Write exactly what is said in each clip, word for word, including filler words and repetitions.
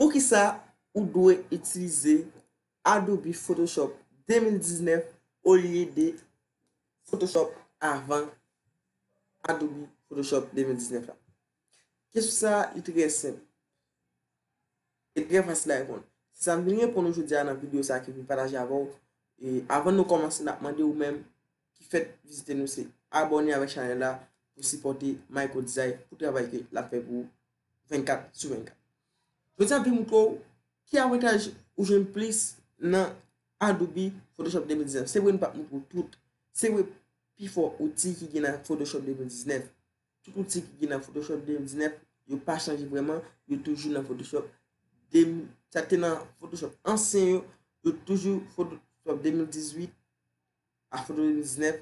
Poukisa ou dwe itilize Adobe Photoshop de mil diznèf olye de Photoshop avan Adobe Photoshop de mil diznèf la? Kesyon sa a, li trè senp. E trè fasil a reponn. Se sa m vin reponn ou jodi a nan videyo sa a ke m vin pataje avè w. E avan nou kòmanse, n ap mande ou menm ki fèk vizite nou, se abòne avèk chanèl la pou sipòte Micro Design pou travay ke l ap fè pou ou vennkat sou vennkat. Jodi a, m vin montre w ki avantaj ou jwenn plis nan Adobe Photoshop de mil diznèf. Se vre, n p ap montre w tout. Se vre, pifò outi ki gen nan Photoshop de mil diznèf. Tout outi ki gen nan Photoshop de mil diznèf, yo pa chanje vrèman, yo toujou nan Photoshop de mil, sa k te nan Photoshop ansyen yo, yo toujou Photoshop de mil dizuit a Photoshop de mil diznèf,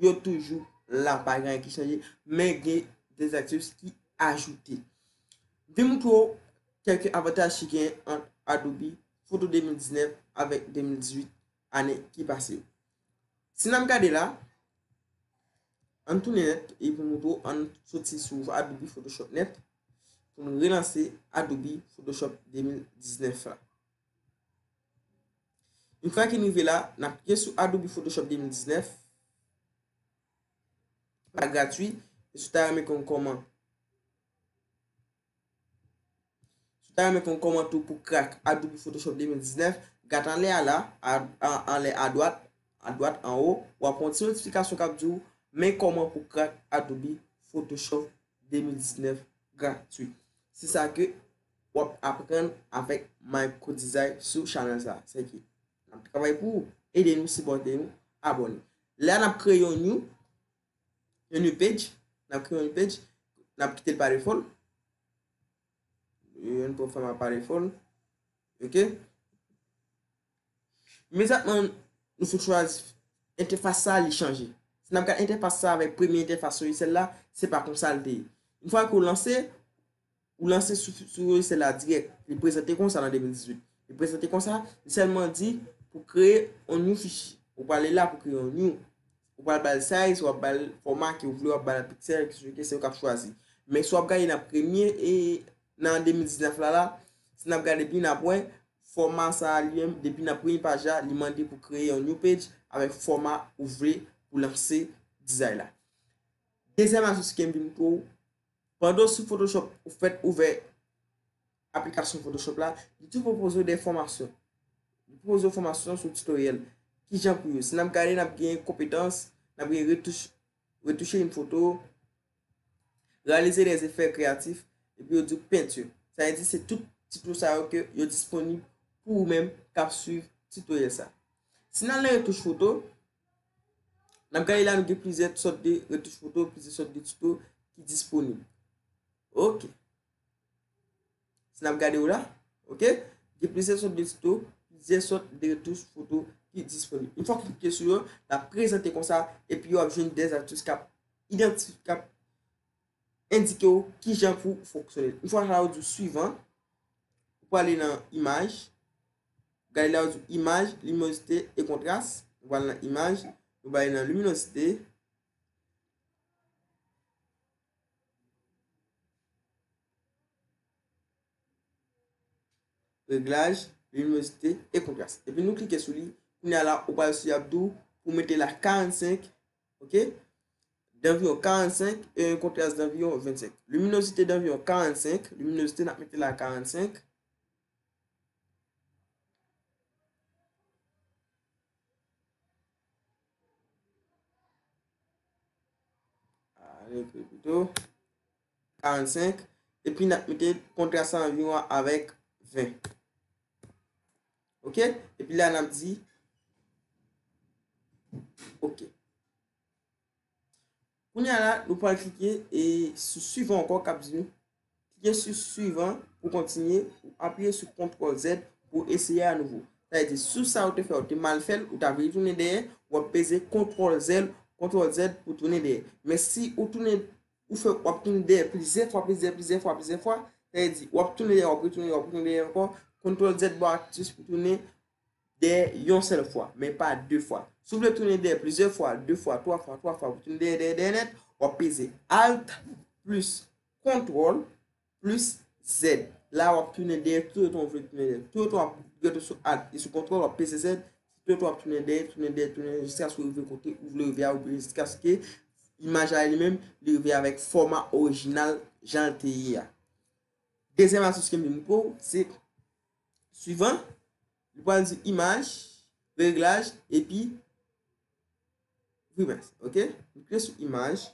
yo toujou la, pa gen anyen ki chanje, men gen des astuces ki ajoute. M vin montre w kèk avantaj ki gen ant Adobe Photo de mil diznèf avèk de mil dizuit, ane ki pase yo. Si n ap gade la, ann tounen nèt, e pou montre w, ann soti sou Adobe Photoshop nèt, pou n relanse Adobe Photoshop de mil diznèf la. Yon fwa ke n rive la, n ap klike sou Adobe Photoshop de mil diznèf. Pa gratui, e si w ta renmen konn kòman Si w ta renmen konn kòman tou pou crack Adobe Photoshop de mil diznèf, gade anlè a la, a, a, anlè adwat, adwat anwo, w ap wè yon ti notifikasyon k ap di w, men kòman pou crack Adobe Photoshop de mil diznèf gratui. Se sa ke w ap aprann avèk Micro Design sou chanèl sa. Se ki n ap travay pou ou, ede nou, sipòte nou, abòne. La n ap kreye yon new, yon new page, n ap kreye yon new page, n ap kite l pa default. Yon pou fòma pa default. Ok. Imedyatman nou fin chwazi entèfas sa, li chanje. Si n ap gade entèfas sa avèk premye entèfas sou Logicel la, se pa konsa l te ye. Yon fwa ke w lanse, ou lanse sou, sou Logicel la dirèk. Li prezante konsa nan de mil dizuit. Li prezante konsa, li sèlman di pou kreye yon new fichye. Ou prale la pou kreye yon new. Ou pral ba l size, w ap ba l fòma ke w vle, w ap ba l pixel, ki se yo k ap chwazi. Men si w ap gade nan premye e nan de mil diznèf la la, si n ap gade byen, n ap wè fòma sa a li menm, depi nan premye paj la, li mande pou kreye yon new page avèk fòma ou vle pou lanse design la. Dezyèm astis ke m vin montre w, pandan w sou Photoshop, ou fèk ouvè aplikasyon Photoshop la, li tou pwopoze w de fòmasyon. Li pwopoze w fòmasyon sou tutoriel. Kijan pou yo? Si n ap gade, n ap gen konpetans, n ap gen retouch, retoucher une photo, réaliser des effets créatifs, epi yo di w peinture. Sa vle di se tout tuto sa yo ke yo disponib pou ou menm k ap swiv tutoriel sa. Si n al nan retouch foto, n ap gade la, nou gen plizyè sòt de retouch foto, plizyè sòt de tuto ki disponib. Ok. Si n ap gade yo la, ok, gen plizyè sòt de tuto, plizyè sòt de retouch foto ki disponib. Yon fwa w klike sou yo, l ap prezante konsa, epi w ap jwenn de astis k ap idantif-, k ap endike w kijan pou fonksyone. Yon fwa sa, w di w suivant, ou prale nan imaj, gade la, w di w imaj, luminosité et contraste, ou prale nan imaj, ou prale nan luminosité, réglage, luminosité et contraste. Epi nou klike sou li. Kounye a la, ou pral sou y ap di w pou mete la karannsenk, ok? D'environ karannsenk et un contraste d'environ vennsenk. Luminosité d'environ karannsenk. Luminosité, n ap mete la karannsenk. Ale, ekri pito. Karannsenk. Epi n ap mete kontras la anviwon avèk ven. Ok? Epi la, n ap di, ok. Kounye a la, nou pral klike e sou suivant ankò, k ap di nou, klike sou suivant pou kontinye, ou apiye sou kontwòl Z pou eseye anouvo. Sa vle di, si sa ou te fè, ou te mal fè l, ou ta vle tounen dèyè, w ap peze kontwòl Z, kontwòl Z pou tounen dèyè. Men si ou tounen, ou fè, w ap tounen dèyè plizyè fwa, plizyè, plizyè fwa, plizyè fwa, sa vle di, w ap tounen dèyè, w ap retounen, w ap retounen dèyè ankò, kontwòl Z ba w aktif pou tounen dèyè yon sèl fwa, men pa de fwa. Si w vle tounen dèyè plizyè fwa, de fwa, twa fwa, twa fwa, pou tounen dèyè, dèyè, dèyè nèt, w ap peze Alt plis kontwòl plis Z. La w ap tounen dèyè, toutotan w vle tounen dèyè. Toutotan w ap rete sou Alt e sou kontwòl, w ap peze Z, toutotan w ap tounen dèyè, tounen dèyè, tounen dèyè, jiskaske w rive kote ou vle rive a, oubyen jiskaske imaj la li menm, li rive avèk fòma orijinal jan l te ye a. Dezyèm astis ke m vin pou w, se swivan. Li pral di imaj, reglaj, epi vibrans. Ok? Nou klike sou imaj,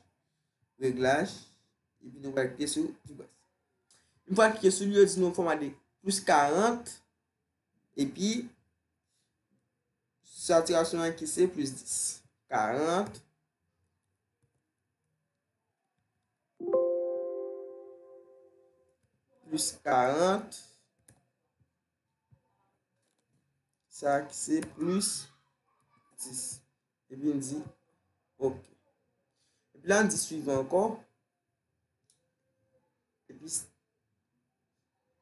reglaj, epi nou pral klike sou vibrans. Yon fwa klike sou li, yo di nou fòma de plis karant, epi satirasyon an ki se plis dis. Karant, plis karant, sa ki se plis dis. Epi n di ok. Epi la n di swivan ankò. Epi s-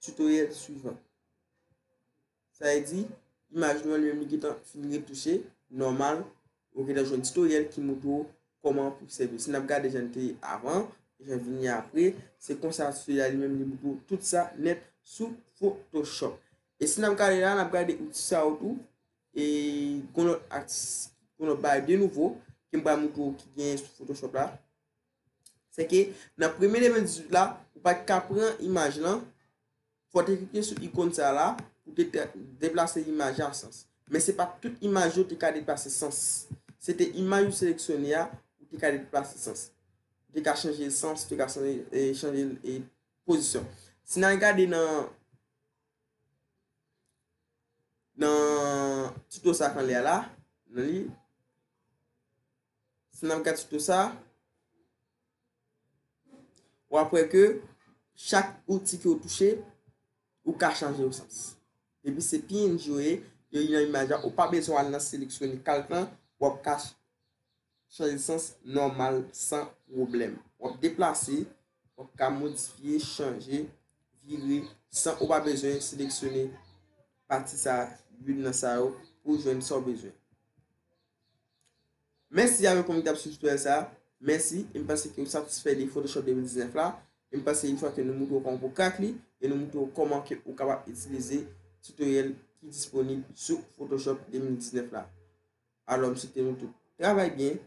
tutoriel swivan. Sa vle di, imaj nou an li menm li gentan fin retouche, nòmal, ou gentan jwenn tutoriel ki montre w kòman pou sèvi. Si n ap gade jan l te ye avan, jan l vin ye apre, se konsa tutoriel la li menm li montre w tout sa nèt sou Photoshop. E si n ap gade la, n ap gade outi sa yo tou, e gon lòt atis, gon lòt bagay de nouvo, ke m pral montre w ki genyen sou Photoshop la. Se ke nan premye de mil dizuit la, ou pa t ka pran imaj lan, fò w te klike sou ikòn sa la, pou te tra- deplase imaj la sans. Men se pa tout imaj yo te ka deplase sans. Se te imaj ou seleksyone a, ou te ka deplase sans. Ou te ka chanje sans, ou te ka chanje, e, chanje, e, pozisyon. Si n al gade nan, nan tuto sa k anlè a la, nan li, si n ap gade tuto sa, w ap wè ke chak outi ke w touche, ou ka chanje yo sans. Depi se P N G yo ye, yo nan imaj la, ou pa bezwen al nan seleksyone kalk lan, w ap ka ch- chanje sans nòmal san pwoblèm. W ap deplase, w ap ka modifye, chanje, vire, san ou pa bezwen seleksyone pati sa, youn nan sa yo, pou w jwenn sa w bezwen. Mèsi avèk ou menm ki t ap swiv tutoriel sa. Mèsi. E m panse ke ou satisfè de Photoshop de mil diznèf la. E m panse yon fwa ke nou montre w kòman pou w crack li, e nou montre w kòman ke ou kapab itilize tutoriel ki disponib sou Photoshop de mil diznèf la. Alò, m swete nou tout travay byen,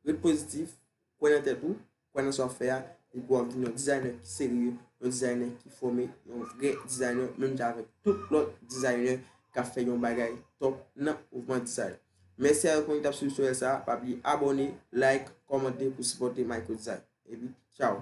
ret pozitif, kwè nan tèt ou, kwè nan sa w ap fè a, epi w ap vin yon dizayner ki serye, yon dizayner ki fòme, yon vrè dizayner, menm jan avèk tout lòt dizayner k ap fè yon bagay top nan mouvman dizay. Mèsi avèk ou menm ki t ap swiv tutoriel sa a. Pa bliye abòne, like, kòmante pou sipòte Micro Design. Epi, tchaw!